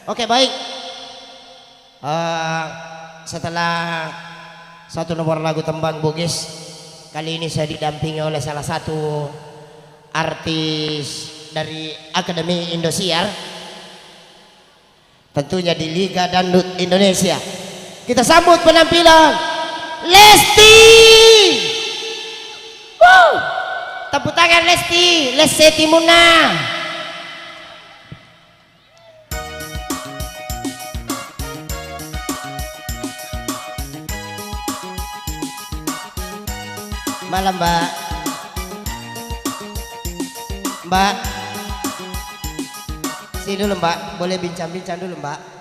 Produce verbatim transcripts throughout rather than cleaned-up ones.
Oke, baik. Eh, setelah satu nomor lagu tembang Bugis, kali ini saya didampingi oleh salah satu artis dari Akademi Indosiar, tentunya di Liga Dangdut Indonesia. Kita sambut penampilan Lesti. Wuh. Tepuk tangan Lesti, Lesti Timuna. Malam, Mbak. Mbak. Sini dulu, Mbak. Boleh bincang-bincang dulu, Mbak.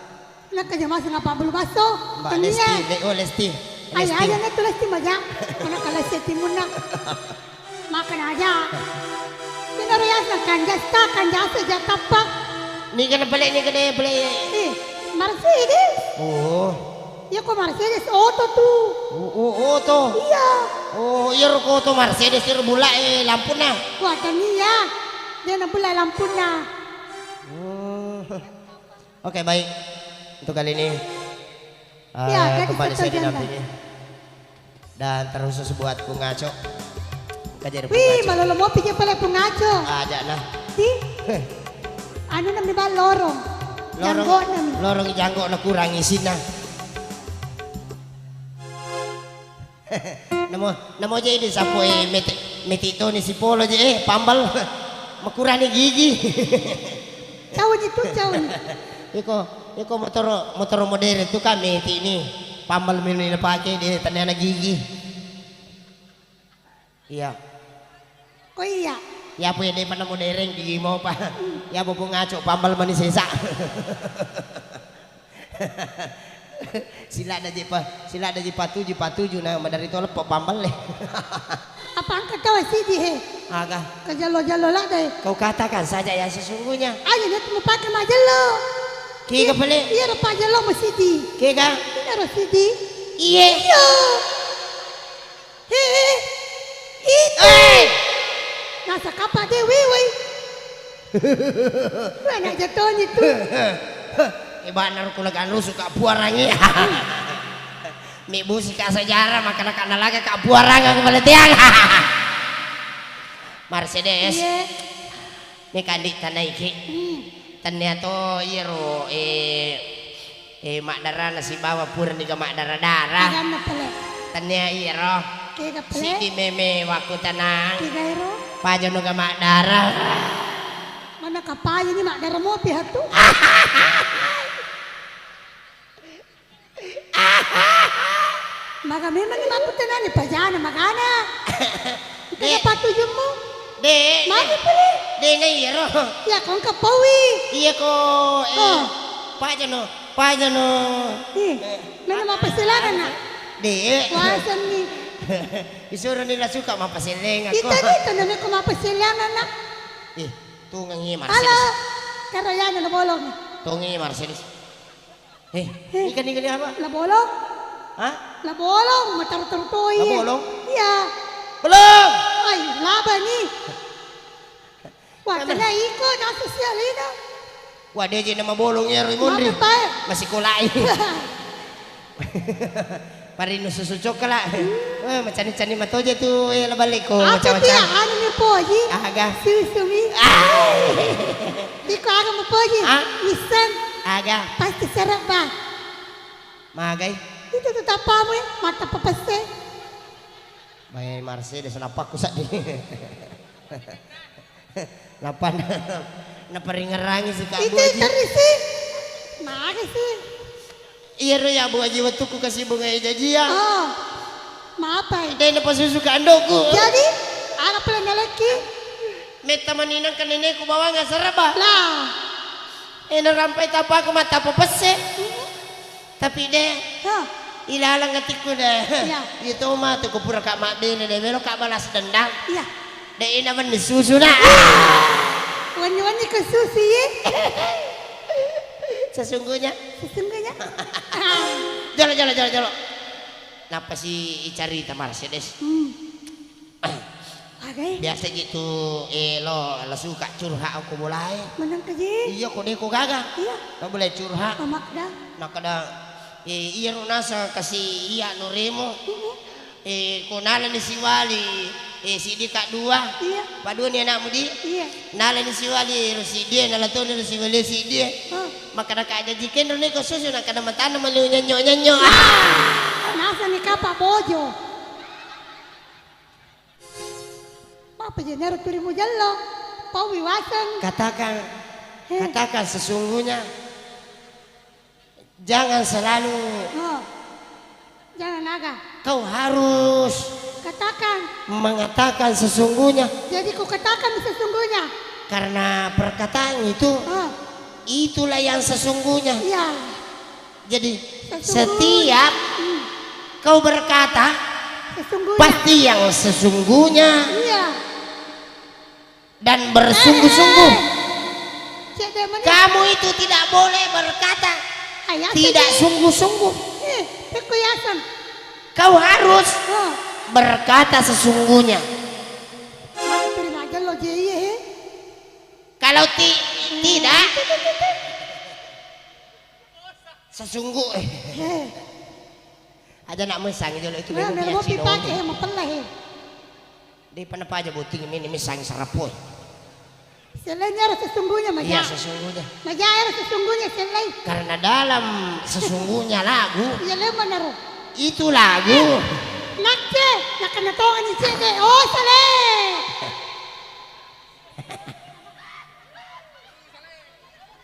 Nakkaja maseng apa bulu basso? Mbak Lesti, Le-, oh, Lesti. Aja, Lesti. Aja, netu Lesti maja. Mana kalau Lesti Timuna. Makan aja. Ini riasna kanja sta, kanja asa ja tappa. Ni kena beli, ni kena beli. Eh, Mercedes. Oh. Ya kok Mercedes oto tuh. Oh, oh, oto. Iya. Oh, iya ro oto Mercedes ro bula eh lampuna. Wah, tania. Dia na bula lampuna. Oh. Oke, baik. Untuk kali ini, eh, ya, jadi kembali saya dinampingi. Dan terkhusus buat Pung Aco. Engka jadi Pung Aco. Wih, malolo mopi ke pale Pung Aco. Aja nah. Di? Heh. Anu nami ba lorong. Lorong, janggo nami. Lorong janggo na kurang isina. Namo, namo jadi sapo e meti, meti toni sipolo je, eh, pambal. Makurani gigi. Cauni tu, cauni. Iko, iko motoro, motoro modern tu kan meti ni. Pambal meni napake de tanana gigi. Iya. Oh iya. Ya, apa ya, de pernah modern gigi mau, Pak. Ya, apa Pung Aco pambal mani sesa. Sila ada je pa, sila ada je patuju, patuju na madari to lepo pambal le. Apa angka tau siji he? Aga. Kajalo-jalo la dai. Kau katakan saja yang sesungguhnya. Aja dia mau pakai majello. Kega pale? Iya, ro pajello masiji. Kega? Ini ro siji. Iye. Iya. He, itu. Eh! Nasa kapa de, wei, wei. Mana jatuhnya tu? Eh, bana ro kula ganru suka buarangi. Mi busi ka sejarah, makana kana laga ka buarang aku baleteang. Mercedes. Iya. Mekandi tanaiki. Hmm. Tennia to iyaro, eh, eh, maddarana sibawa purani ga maddara-dara. Aganna pale. Tennia iyaro. Kega pale. Siddi meme wakkutana. Kega ero. Pajano ga maddara. Mana kapaja ni maddara mopi hatu? Maga memang ni makkutana ni pajana magana. Engka patujummu? De. Magi pale? De na iyaro. Ya ko engka paui. Iya ko, eh, oh. Pajano, pajano. Ih, nana mapasilangan na. De. Wasanni. Isuro ni la suka mapasilangan ko. Ita ni tanda ko mapasilangan na. Ih, tungang iya. Halo. Karo ya na bolong. Tungang iya Mercedes. Eh, eh, ikan, ikan apa? La bolong. Hah? La bolong, mataro-taro toi. La bolong? Iya. Bolong! Ai, laba ni. Wah, kena iko nasi sialina. Wah, dia je nama bolong ya, Rimonri. Mama, Pak. Masih kolai. Parinu susu coklat. Hmm. Eh, macani-cani matoje tu, eh, la balik ko. Apa macam-macam. Pia, anu ni poji? Aga. Susu mi. Ah. Iko aga mupoji? Ah? Miseng. Aga. Pasti serep, Bang. Magai? Itu tu tapamu, eh, mata pepese. Mai Mercedes napakku saddi. Nappa na-, naparingerangi si Kak Itu Boji. Terisi. Magai sih. Iyaro ya, Bu Haji, wettukku kasibunga jajia. Oh. Mapai. De napasusu kandokku. Jadi, aga pale nalekki? Metta maninang ke nenekku bawang asaraba. Lah. Eh, narampai tapaku mattappa pesse. Tapi de. Hah. Ilalang atikku de. Iya. Iya to matu ko pura ka mabbene de, melo ka balas dendam. Iya. De ina wenni susu na. Wenni-wenni ke susu ye. Sesungguhnya. Sesungguhnya. Jolo, jolo, jolo, jolo. Nappa si icarita Mercedes. Hmm. Eh? Biasa ji tu, eh, lo, lo suka curhat ko bolae. Menang ka ji? Iya, ko de ko gaga. Iya. Lo boleh curhat. Mamakda. Makkeda, eh, iya ro nasa kasi iya no remo. Mm-mm. Eh, ko nalani siwali, eh, siddi ka dua. Iya. Paduani anakmu di? Iya. Nalani siwali ro siddi, nala toni ro siwali siddi. Ah. Makkeda ka jaji kenro ni ko susu, nakkeda matanna maliu nyanyo-nyanyo. Ah! Nasa ni kapa bojo. Mapa je nero turi mujello? Paui waseng. Katakan, eh, katakan sesungguhnya. Jangan selalu. Oh. Jangan aga. Kau harus. Katakan. Mengatakan sesungguhnya. Jadi ku katakan sesungguhnya. Karena perkataan itu, oh, itulah yang sesungguhnya. Iya. Jadi, sesungguhnya, setiap, hmm, kau berkata, sesungguhnya, pasti yang sesungguhnya, iya, dan bersungguh-sungguh. Eh, eh. Cek deh, meni. Kamu itu tidak boleh berkata, ayah, tidak sungguh-sungguh. Eh, pekko yaseng. Kau harus, oh, berkata sesungguhnya. Mati terima aja lo, je, iya, he. Kalau ti-, tidak, sesungguh, eh. Aja nak mesang jolo itu. Nah, melo melo mopi pake, he, mapella, he. Di pana paja botting ini mesang sarapoi. Selainnya harus sesungguhnya, maja. Iya, sesungguhnya. Maja harus sesungguhnya, selain. Karena dalam sesungguhnya lagu. Iya, lemon naro. Itu lagu. Nakce, nakana tongan ni cede. Oh, sale.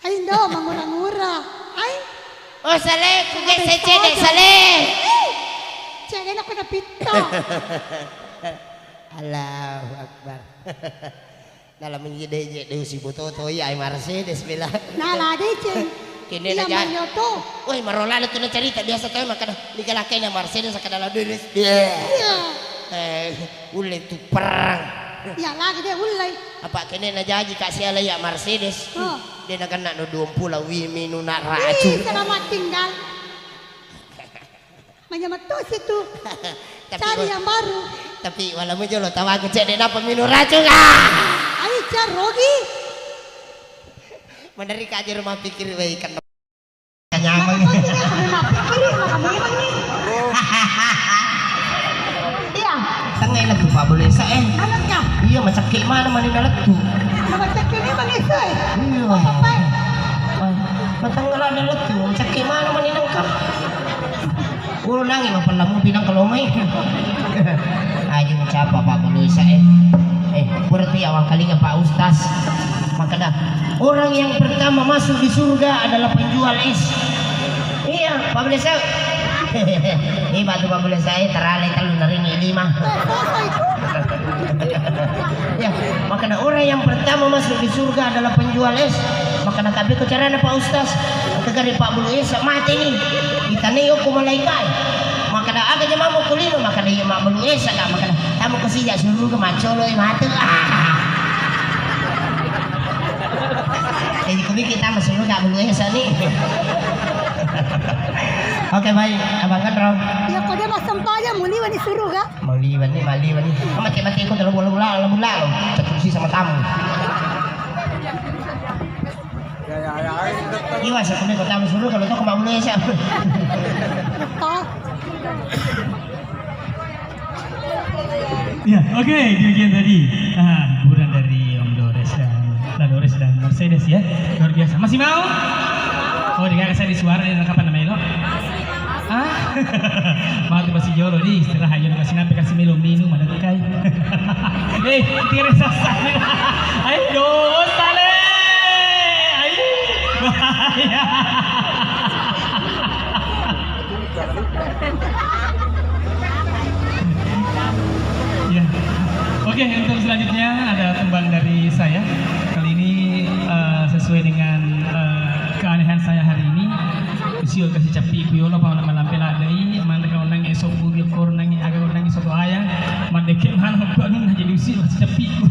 Ai, ndo, mangura-ngura. Ai. Oh, sale, ku ge se cede, sale. Cede na kuda pitta. Allahu Akbar. Dalam menjadi je de usi boto to iya ai Mercedes bela. Nala deceng. Kene iya, na ja-, Marioto. Woi, marola tu na cerita biasa to makkeda, "Ni kala kene Mercedes kada la Mercedes." Iya. Eh, ulle tu perang. Iya, lagi de ulle. Apa kene na jaji ka siala iya Mercedes. Oh. De na kena no dua puluh wi minu na racun. Ih, selamat tinggal. Manyameng tosi tu. Tapi cari wa-, yang baru. Tapi wala mujolo tawaku cek de napa minu racun. Ah! Ai, car rogi. Meneri ka aja rumah pikir wei kan. Nyaman. Maka kau tidak pernah pikir, maka memang ni. Iya. Tengah lettu Pak Boleh sa, eh. Anaknya. Iya, macakke mana mani na lettu. Macakke ni bang Isa, eh. Iya. Apa, Pak? Wah, matanggal ada lettu, macakke mana mani nengkap. Ulo nangi mapella mupi nang kalomai. Aji ucapa Pak Buluisa, eh. Eh, berarti awang kalinga Pak Ustaz. Makkeda, orang yang pertama masuk di surga adalah penjual es. Iya, Pak Buluisa. Eh, batu Pak Buluisa, eh, terale telu narini lima. Ya, makkeda orang yang pertama masuk di surga adalah penjual es. Makkeda, "Tapi ko carana, Pak Ustaz?" Kegari Pak Bulu Esa mate ni. Itanai okko malaikat. Makkeda, "Aga jamammu kulino?" Makkeda, "Iya, Mak Bulu Esa, Kak." Makkeda, "Tamu ko sija suruga macolo e mate." Ah. Jadi kubiki tama suruga Bulu Esa ni. Oke, baik, Abang Kendro. Ya, kok dia mau sempajang, mau liwat di suruga? Maliwani, maliwani. Mate-mate ko telo bola-bola, bola-bola lo. Catusi sama tamu. Iwa, saya punya kota suruh kalau tau kemana boleh, siap. Ya, oke, demikian tadi, ah, hiburan dari Om Dores dan La Dores dan Mercedes ya. Luar biasa. Masih mau? Oh, dengar saya di suara, ini kapan namanya lo? Ah? Matu pasi jolo di istirahat jolo, kasi nape, kasi melo minum, ada kai. Eh, tira sasa. Ayo, dosa le. Ayo. Bahaya. Ya. Oke, untuk selanjutnya ada tembang dari saya. Kali ini, eh, sesuai dengan, eh, keanehan saya hari ini. Usiul kasi cappiku yolo, pamana malampe laddai, manre ka onnangi esso bumi, okko onnangi aga, onnangi soto ayam, mandekke maneng okko anunna, jadi usiul kasi cappiku.